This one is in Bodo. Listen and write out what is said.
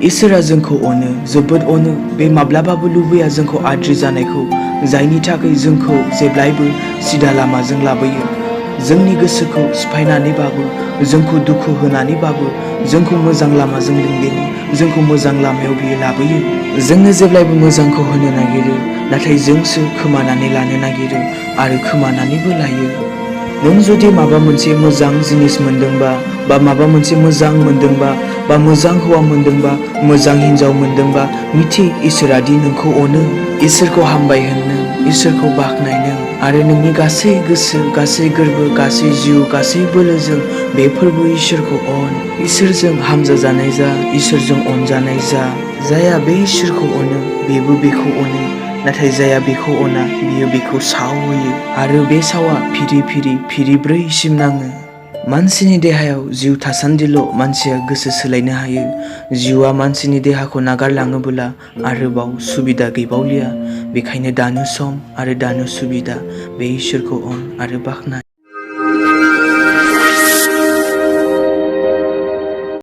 इसोरा जोंखौ अनो, जोबोद अनो। बे माब्लाबाबो लुबैया जोंखौ आद्रि जानायखौ, जायनि थाखाय जोंखौ जेब्लायबो सिदा लामाजों लाबोयो। जोंनि गोसोखौ सिफायनानैबाबो, जोंखौ दुखु होनानैबाबो, जोंखौ मोजां लामाजों लिंदेनो, जोंखौ मोजां लामायाव बियो लाबोयो। जोंनो जेब्लायबो मोजांखौ होनो नागिरो, नाथाय जोंसो खोमानानै लानो नागिरो आरो खोमानानैबो लायो। नों जुदि माबा मोनसे मोजां जिनिस मोनदोंबा, बा माबा मोनसे मोजां मोनदोंबा, बा मोजां हौवा मोनदोंबा, मोजां हिनजाव मोनदोंबा, मिथि इसोरादि नोंखौ अनो। इसोरखौ हामबाय होननो, इसोरखौ बाख्नायनो आरो नोंनि गासै गोसो, गासै गोर्बो, गासै जिउ, गासै बोलोजों बे फोरबो इसोरखौ अन। इसोरजों हामजाजानाय जा, इसोरजों अनजानाय जा। जायहा बे इसोरखौ अनो, बेबो बेखौ अनो। नाथाय जायहा बेखौ अना, बियो बेखौ साव होयो आरो बे सावा फिरि फिरि फिरिब्रैसिम नाङो। मानसिनि देहायाव जिउ थासान्दिल' मानसिया गोसो सोलायनो हायो। जिउआ मानसिनि देहाखौ नागारलाङोबोला आरोबाव सुबिदा गैबावलिया। बेखायनो दानो सम आरो दानो सुबिदा। बे इसोरखौ अन आरो बाख्नाय।